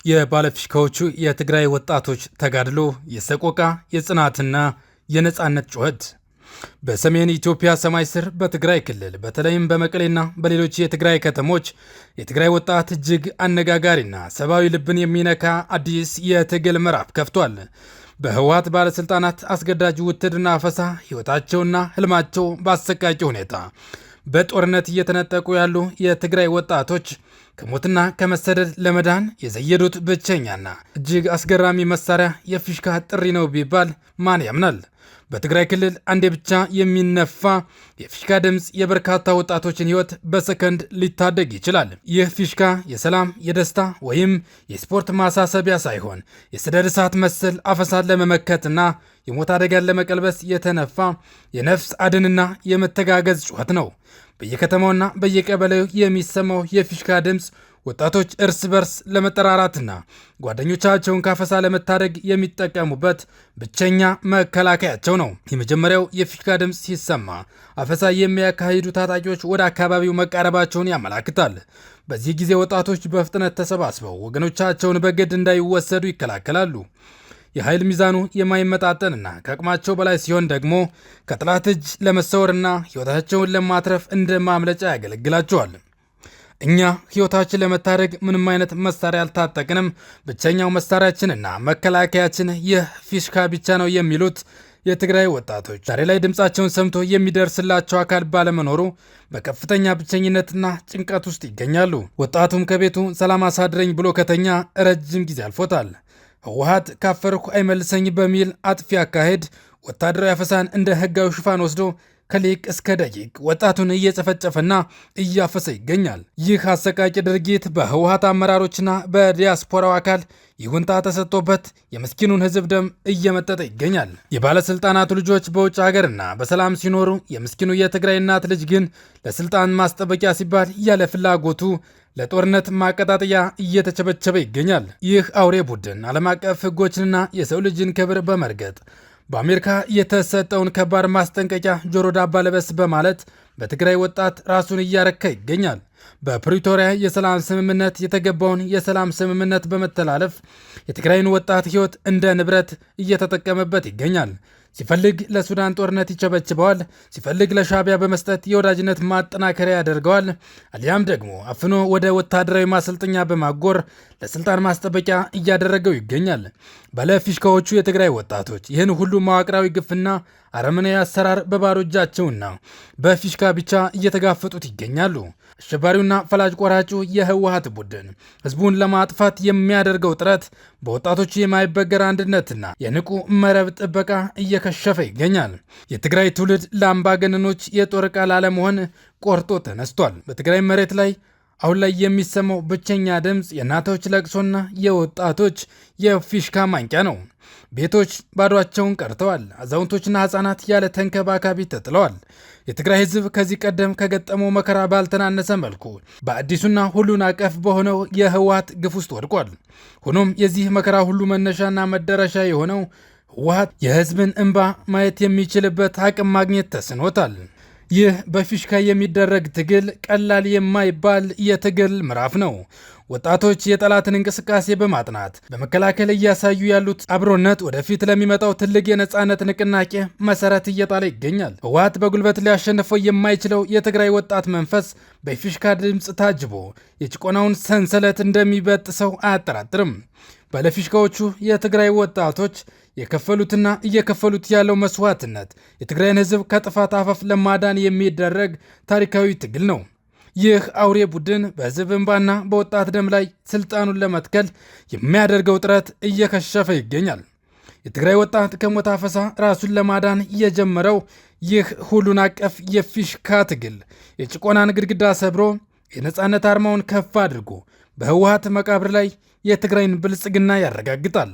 የባለፊሽካዎቹ የትግራይ ወጣቶች ተጋድሎ የሰቆቃ፣ የጽናትና የነጻነት ጩኸት። በሰሜን ኢትዮጵያ ሰማይ ስር በትግራይ ክልል፣ በተለይም በመቀሌና በሌሎች የትግራይ ከተሞች፣ የትግራይ ወጣት እጅግ አነጋጋሪና ሰብአዊ ልብን የሚነካ አዲስ የትግል ምዕራፍ ከፍቷል። በህወሓት ባለሥልጣናት አስገዳጅ ውትድርና አፈሳ ሕይወታቸውና ህልማቸው በአሰቃቂ ሁኔታ በጦርነት እየተነጠቁ ያሉ የትግራይ ወጣቶች ከሞትና ከመሰደድ ለመዳን የዘየዱት ብቸኛና እጅግ አስገራሚ መሳሪያ የፊሽካ ጥሪ ነው ቢባል ማን ያምናል? በትግራይ ክልል አንዴ ብቻ የሚነፋ የፊሽካ ድምፅ የበርካታ ወጣቶችን ሕይወት በሰከንድ ሊታደግ ይችላል። ይህ ፊሽካ የሰላም፣ የደስታ ወይም የስፖርት ማሳሰቢያ ሳይሆን የሰደድ እሳት መሰል አፈሳን ለመመከትና የሞት አደጋን ለመቀልበስ የተነፋ የነፍስ አድንና የመተጋገዝ ጩኸት ነው። በየከተማውና በየቀበሌው የሚሰማው የፊሽካ ድምፅ ወጣቶች እርስ በርስ ለመጠራራትና ጓደኞቻቸውን ካፈሳ ለመታደግ የሚጠቀሙበት ብቸኛ መከላከያቸው ነው። የመጀመሪያው የፊሽካ ድምፅ ሲሰማ አፈሳ የሚያካሂዱ ታጣቂዎች ወደ አካባቢው መቃረባቸውን ያመላክታል። በዚህ ጊዜ ወጣቶች በፍጥነት ተሰባስበው ወገኖቻቸውን በግድ እንዳይወሰዱ ይከላከላሉ። የኃይል ሚዛኑ የማይመጣጠንና ከአቅማቸው በላይ ሲሆን ደግሞ ከጠላት እጅ ለመሰወርና ሕይወታቸውን ለማትረፍ እንደ ማምለጫ ያገለግላቸዋል። እኛ ሕይወታችን ለመታደግ ምንም አይነት መሳሪያ አልታጠቅንም፣ ብቸኛው መሳሪያችንና መከላከያችን ይህ ፊሽካ ብቻ ነው የሚሉት የትግራይ ወጣቶች ዛሬ ላይ ድምፃቸውን ሰምቶ የሚደርስላቸው አካል ባለመኖሩ በከፍተኛ ብቸኝነትና ጭንቀት ውስጥ ይገኛሉ። ወጣቱም ከቤቱ ሰላም አሳድረኝ ብሎ ከተኛ ረጅም ጊዜ አልፎታል። ህወሓት ካፈርኩ አይመልሰኝ በሚል አጥፊ አካሄድ ወታደራዊ አፈሳን እንደ ህጋዊ ሽፋን ወስዶ ከሊቅ እስከ ደቂቅ ወጣቱን እየጨፈጨፈና እያፈሰ ይገኛል። ይህ አሰቃቂ ድርጊት በህወሓት አመራሮችና በዲያስፖራው አካል ይሁንታ ተሰጥቶበት የምስኪኑን ህዝብ ደም እየመጠጠ ይገኛል። የባለስልጣናቱ ልጆች በውጭ ሀገርና በሰላም ሲኖሩ፣ የምስኪኑ የትግራይ እናት ልጅ ግን ለስልጣን ማስጠበቂያ ሲባል ያለ ፍላጎቱ ለጦርነት ማቀጣጠያ እየተቸበቸበ ይገኛል። ይህ አውሬ ቡድን ዓለም አቀፍ ህጎችንና የሰው ልጅን ክብር በመርገጥ በአሜሪካ የተሰጠውን ከባድ ማስጠንቀቂያ ጆሮ ዳባ ልበስ በማለት በትግራይ ወጣት ራሱን እያረካ ይገኛል። በፕሪቶሪያ የሰላም ስምምነት የተገባውን የሰላም ስምምነት በመተላለፍ የትግራይን ወጣት ህይወት እንደ ንብረት እየተጠቀመበት ይገኛል። ሲፈልግ ለሱዳን ጦርነት ይቸበችበዋል፣ ሲፈልግ ለሻዕቢያ በመስጠት የወዳጅነት ማጠናከሪያ ያደርገዋል፣ አሊያም ደግሞ አፍኖ ወደ ወታደራዊ ማሰልጠኛ በማጎር ለስልጣን ማስጠበቂያ እያደረገው ይገኛል። ባለፊሽካዎቹ የትግራይ ወጣቶች ይህን ሁሉ መዋቅራዊ ግፍና አረመናዊ አሰራር በባዶ እጃቸውና በፊሽካ ብቻ እየተጋፈጡት ይገኛሉ። አሸባሪውና ፈላጭ ቆራጩ የህወሓት ቡድን ህዝቡን ለማጥፋት የሚያደርገው ጥረት በወጣቶች የማይበገር አንድነትና የንቁ መረብ ጥበቃ እየከሸፈ ይገኛል። የትግራይ ትውልድ ለአምባገነኖች የጦር ዕቃ ላለመሆን ቆርጦ ተነስቷል። በትግራይ መሬት ላይ አሁን ላይ የሚሰማው ብቸኛ ድምፅ የእናቶች ለቅሶና የወጣቶች የፊሽካ ማንቂያ ነው። ቤቶች ባዷቸውን ቀርተዋል። አዛውንቶችና ህጻናት ያለ ተንከባካቢ ተጥለዋል። የትግራይ ህዝብ ከዚህ ቀደም ከገጠመው መከራ ባልተናነሰ መልኩ በአዲሱና ሁሉን አቀፍ በሆነው የህወሓት ግፍ ውስጥ ወድቋል። ሆኖም የዚህ መከራ ሁሉ መነሻና መደረሻ የሆነው ህወሓት የህዝብን እንባ ማየት የሚችልበት አቅም ማግኘት ተስኖታል። ይህ በፊሽካ የሚደረግ ትግል ቀላል የማይባል የትግል ምዕራፍ ነው። ወጣቶች የጠላትን እንቅስቃሴ በማጥናት በመከላከል እያሳዩ ያሉት አብሮነት ወደፊት ለሚመጣው ትልቅ የነጻነት ንቅናቄ መሰረት እየጣለ ይገኛል። ህወሓት በጉልበት ሊያሸንፈው የማይችለው የትግራይ ወጣት መንፈስ በፊሽካ ድምፅ ታጅቦ የጭቆናውን ሰንሰለት እንደሚበጥሰው አያጠራጥርም። ባለፊሽካዎቹ የትግራይ ወጣቶች የከፈሉትና እየከፈሉት ያለው መስዋዕትነት የትግራይን ህዝብ ከጥፋት አፋፍ ለማዳን የሚደረግ ታሪካዊ ትግል ነው። ይህ አውሬ ቡድን በህዝብ እንባና በወጣት ደም ላይ ስልጣኑን ለመትከል የሚያደርገው ጥረት እየከሸፈ ይገኛል። የትግራይ ወጣት ከሞት አፈሳ ራሱን ለማዳን የጀመረው ይህ ሁሉን አቀፍ የፊሽካ ትግል የጭቆናን ግድግዳ ሰብሮ የነፃነት አርማውን ከፍ አድርጎ በህወሓት መቃብር ላይ የትግራይን ብልጽግና ያረጋግጣል።